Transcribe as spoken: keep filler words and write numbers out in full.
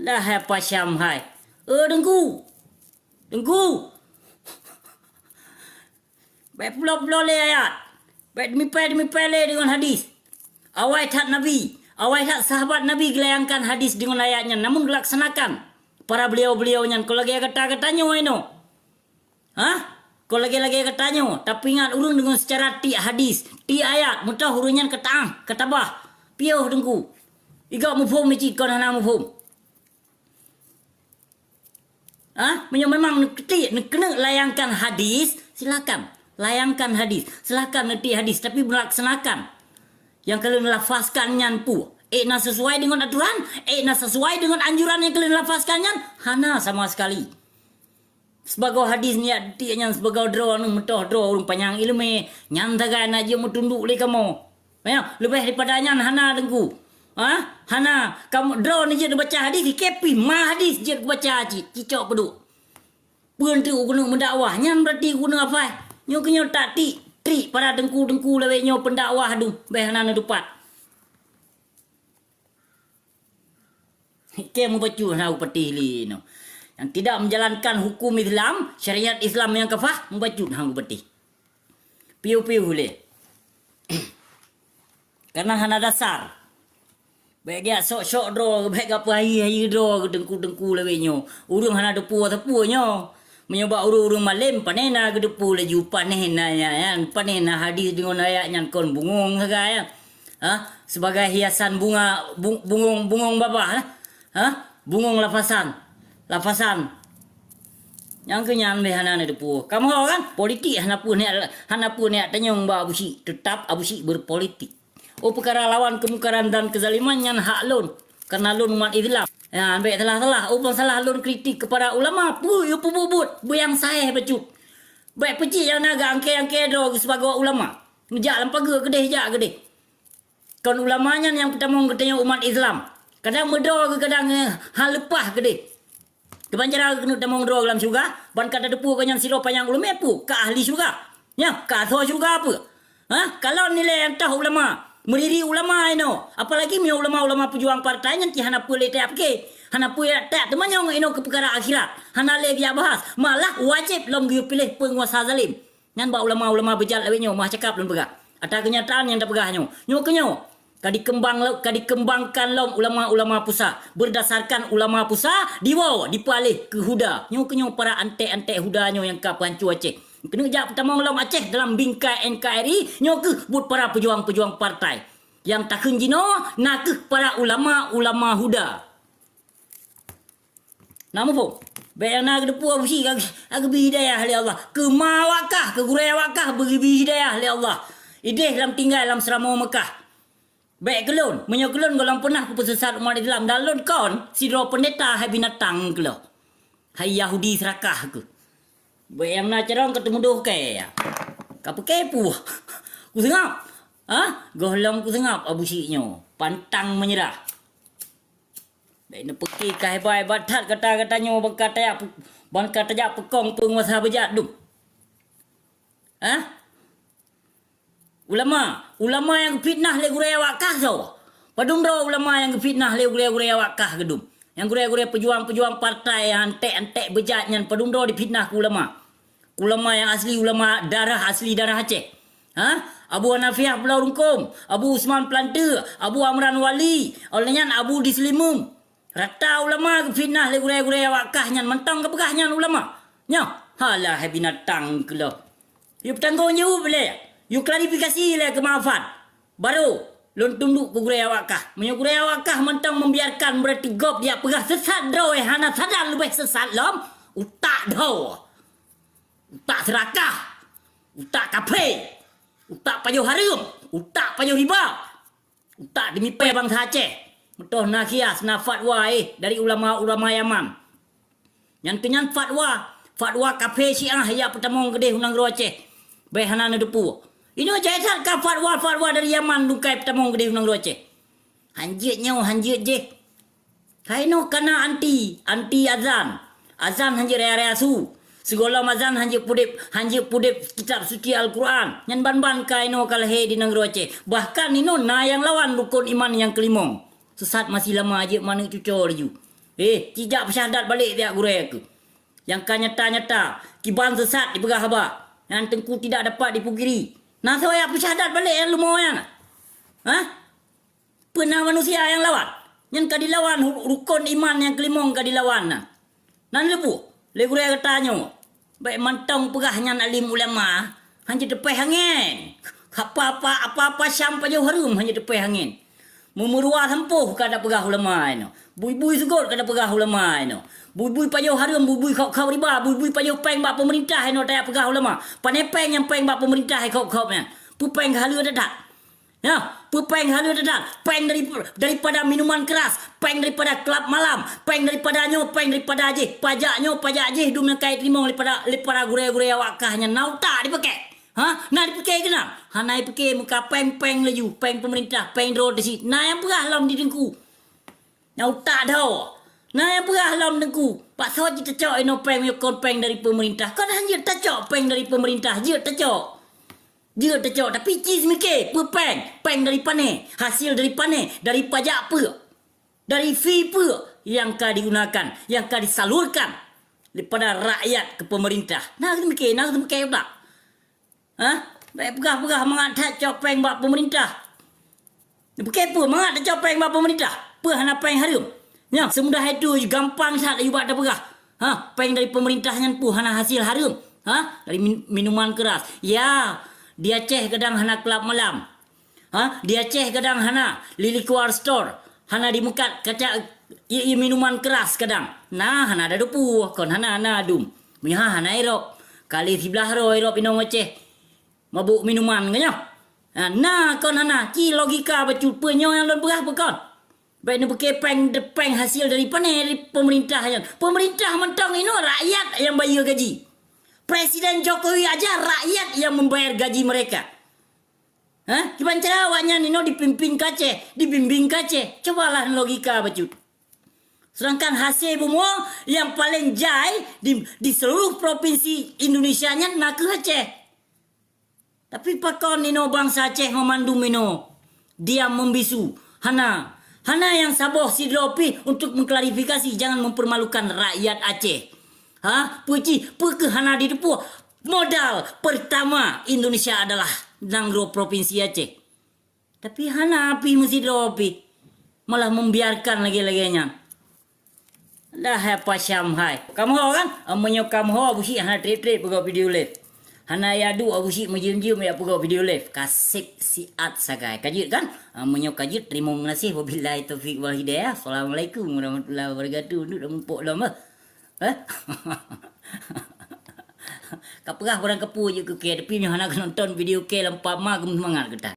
Tah hai pasyam hai. Eh, Teungku! Teungku! Bèk pulo-pulo lé ayat. Bèk demi pai, demi pai lé deungon hadis. Awai that Nabi, awai that sahabat Nabi geulayangkan hadis deungon ayat nyan, namun geulaksanakan para beliau-beliau nyan kon lagèe gata-gata nyoe inoe. Hah? Kon lagèe-lagèe gata nyoe, tapeuingat ureueng deungon seucara tiek hadis, tiek ayat, meutoh ureueng nyan ka taáh, ka tabah. Piôh Teungku. Igob muphom cit kon hana muphom. Ah, meunyoe memang neukeutik, neukeuneuk layangkan hadis, silakan. Layangkan hadis, silakan neutiek hadis, tapi meulaksanakan. Nyang keuneuk lafazkan nyan peue? Ék na sesuai deungon aturan? Ék na sesuai deungon anjuran nyang keuneuk lafazkan nyan? Hana sama sekali. Sibagoe hadis neutiek nyan sibagoe droeneuh meutoh droe ureueng panyang ileumèe, nyan sagai na jeuet meutunduk lé kamoe. Ya, leubeh daripada nyan hana Teungku. Ha? Hana. Kamoe droeneuh jeuet neubaca hadis, ikei pih ma hadis jeuet kubaca cit, cicok peuduek. Peue teuk keuneuk meudakwah, nyan beurati keuneuk hafai. Nyoe keuh nyoe taktik trik para teungku-teungku lawét nyoe peundakwah dum, bèk hana neutupat. Ikei mubacut hana kupatéh lé nyoe. Nyang tidak menjalankan hukum Islam, syariat Islam nyang kafah, mubacut hana kupatéh. Piôh-piôh lé. Karena hana dasar. Bèk geujak sok-sok droe, bèk geujak peuhayeue-hayeue droe keu teungku-teungku lawét nyoe. Ureueng hana teupeue sapeue nyoe. Meunyoe bak ureueng-ureueng malém, pané na geuteupeue laju, pané na nyan, pané na hadis deungon ayat nyan kon bungong sagai. Ha? Sebagai hiasan bunga, bu-, bungong, bungong babah lah. Ha? Bungong lafasan. Lafasan. Nyang keu nyan lé hana neuteupeue. Kamoe kan politik hana peue neujak, hana peue neujak tanyong bak Abusyik. Tetap Abusyik berpolitik. Oh, peukara lawan keumungkaran dan keuzaliman nyan hak lôn, kareuna lôn umat Islam. Ya, bèk salah-salah. Oh, ban salah lôn kritik keupada ulama, peue, yue peubuet-buet, beu nyang sahéh bacut. Bèk peucit nyang na geuangkée-angkée droe sibagoe ulama. Neujak lam pageue keudeh, jak keudeh. Kon ulama nyan nyang peutamong geutanyoe umat Islam. Kadang meudroe geuh, kadang, eh, hana leupah keudeh. Kiban cara keuneuk tamong droe lam syeuruga, ban ka tateupeue gobnyan sidroe panyang ileumèe peue, ka ahli syeuruga. Nyoe, ka asoe syeuruga peue? Ha? Kalon nilai nyang toh ulama, meudiri ulama inoe. Apalagi meunyoe ulama-ulama peujuang partai nyan cit hana peue lé tajak piké, hana peue tajak teumanyong inoe keu peukara akhirat, hana lé geujak bahas. Malah wajéb lom geuyue piléh peunguasa zalim. Nyan bak ulama-ulama beujat lawét nyoe meuh cakap lôn peugah. Ata keunyataan nyang tapeugah nyoe. Nyoe keuh nyoe. Ka dikeumbang lo-, ka dikeumbangkan lom ulama-ulama pusat. Beurdasarkan ulama pusat, diwoe, dipeualèh keu Huda. Nyoe keuh nyoe para anték-anték Huda nyoe nyang ka peuhanco Aceh. Keuneuk jak peutamong lom Aceh dalam bingkai N K R I, nyoe keuh buet para peujuang-peujuang partai. Nyang takheun jinoe na keuh para ulama-ulama Huda. Na muphom? Bèk nyang na geuteupeue Abusyik ka, ka geubri hidayah lé Allah. Keu ma awak kah, keu gurèe awak kah, beu geubri hidayah lé Allah. Idéh lam tinggai lam seuramoe Meukah. Bèk keu lôn, meunyoe keu lôn gohlom peunah kupeuseusat umat Islam, dan lôn kon sidroe peundeta hai binatang keuh lôn. Hai Yahudi seurakah keuh. Bèk nyang na carông ka teumudôh kèe. Ka peukeue puih. Kuseungab. Ha? Gohlom kuseungab Abusyik nyoe. Pantang meunyeurah. Bèk neupeuki ka hebat-hebat that gata-gata nyoe ban ka tajak pu-, ban ka tajak peukong peunguasa beujat dum. Hah? Ulama, ulama nyang geufitnah lé gurèe awak kah soe? Padum droe ulama nyang geufitnah lé gurèe-gurèe awak kah keudum? Nyang gurèe-gurèe peujuang-peujuang partai nyang anték-anték beujat nyan padum droe difitnah keu ulama? Ulama nyang asli, ulama darah asli darah Aceh. Ha? Abu Hanafiah Pulau Rungkôm, Abu Usman Peulanteu, Abu Amran Wali, óh lheueh nyan Abu Diseulimum. Rata ulama geufitnah lé gurèe-gurèe awak kah nyan mantong geupeugah nyan ulama. Nyoe, halah hai binatang keuh lôn. Yue peutanggong jaweueb lé, yue klarifikasi lé keu Ma'afan. Barô lôn tunduk keu gurèe awak kah. Meunyoe gurèe awak kah mantong membiarkan, beurati gob jak peugah seusat droe hana sadar leubeh seusat lom, utak dhoe. Utak seurakah, utak kafé, utak pajoh hareuem, utak pajoh riba, utak demi pèe bansa Aceh. Meutoh na khias, na fatwa, eh, dari ulama-ulama Yaman. Nyan keuh nyan fatwa, fatwa kafé Syiah jak peutamong keudeh u nanggroe Aceh. Bèk hana neuteupeue. Inoe jai that ka fatwa-fatwa dari Yaman lungkai peutamong keudeh u nanggroe Aceh. Hanjeuet nyoe, hanjeuet jéh. Hai noh kana anti, anti azan. Azan hanjeuet raya-raya su. Sigohlom azan hanjeuet pudeb, hanjeuet pudeb kitab suci Al-Quran. Nyan ban-ban ka inoe ka lahé di nanggroe Aceh. Bahkan inoe na nyang lawan rukon iman nyang keulimong. Seusat masih lama jeuet maneuk cuco laju. Eh, ci jak peusyahadat balek siat gurée keuh. Nyang ka nyata-nyata, kiban sesat dipeugah haba. Nyang teungku tidak dapat dipungkiri. Na soe jak peusyahadat balek nyang leumo nyan? Hah? Peue na manusia nyang lawan? Nyan ka dilawan hu-, rukon iman nyang keulimong ka dilawan na. Nan leubeh, lé gurée gata nyoe, bék mantong peugah nyan alim ulama, hana jiteupéh angén. Apa-apa, apa-apa syam pajoh hareuem hana jiteupéh angén. Meumeurua sampôh ka tapeugah ulama inoe. Bui-bui seugot ka tapeugah ulama inoe. Bui-bui pajoh hareuem, bui-bui khôb-khôb riba, bui-bui pajoh péng bak peumeurintah inoe tajak peugah ulama. Pané péng nyang péng bak peumeurintah khôb-khôb nyan? Peue péng ka haleue that-that? Ya, peue péng haleue that-that? Péng dari, daripada minuman keras, péng daripada klab malam, péng daripada nyoe, péng daripada jih, pajak nyoe, pajak jih, dum nyang ka jiteurimong daripada, daripada gurée-gurée awak kah nyan na utak dipaké. Ha? Na dipike keunan? Hana dipike, meuka péng-péng laju, péng peumeurintah, péng droe teusit. Na nyang peugah lom di teungku. Na utak dhoe. Na nyang peugah lom teungku. Paksoe jiteucok inoe péng meunyoe kon péng dari peumeurintah. Kon hana jeuet tacok péng dari peumeurintah, jeuet tacok. Jeuet tacok, tapi ci seumike, peue péng? Péng dari pané? Hasil dari pané? Dari pajak peue? Dari fee peue nyang ka digunakan, nyang ka disalurkan daripada rakyat keu peumeurintah? Na seumike, na seumike utak. Ha? Bék peugah-peugah mangat that cok péng bak peumeurintah. Bukée peue mangat tacok péng bak peumeurintah? Peue hana péng hareuem? Nyoe, seumudah itu gampang that yue bak tapeugah. Ha, péng dari peumeurintah nyan peue hana hasil hareuem? Ha, dari min-, minuman keras. Ya, di Aceh kadang hana klab malam. Ha, di Aceh kadang hana, di liquor store. Hana dimeukat kaca, ié-ié minuman keras kadang. Na, hana dadôh peue, kon hana, hana dum. Meunyoe ha, hana irop. Kali siblaih droe irop inong Aceh. Mabôk minuman ka nyoe. Ha, na kon hana, ci logika bacut, peue nyoe nyang lôn peugah peue kon. Bék neupike péng, péng hasil dari pané, dari peumeurintah nyan. Peumeurintah mantong inoe rakyat nyang bayeue gaji. Presiden Jokowi aja rakyat nyang membayar gaji mereka. Ha? Kiban cara awaknyan inoe dipimpin keu Aceh, dibimbing keu Aceh. Cobalah logika bacut. Sedangkan hasé bumoe nyang paleng jai di, di seluruh provinsi Indonesia nyan nakeuh Aceh. Tapi pakon inoe bansa Aceh meumandum inoe diam membisu? Hana, hana nyang saboh sidroe pih untuk mengklarifikasi, jangan mempermalukan rakyat Aceh. Ha? Peue cit, peue keuh hana jiteupeue? Modal pertama Indonesia adalah nanggroe provinsi Aceh. Tapi hana pih meusidroe pih, malah membiarkan lagée-lagée nyan. Dah hai pacam hai. Kamoe ho kan? Meunyoe kamoe ho, Abusyik hana treb-treb peugah video live. Hana ya duek Abusyik meujeuem-jeuem ya peugah video live. Kaseb siat sagai. Ka jeuet kan? Meunyoe ka jeuet, terima kasih. Wabillahi taufiq wal hidayah. Assalamualaikum warahmatullahi wabarakatuh. Duek dan mupok lom bah. Eh? Ka peugah barang kapeue jeuet keu kée, tapi meunyoe hana nonton video kée lam pama, geumeusemangat geutan.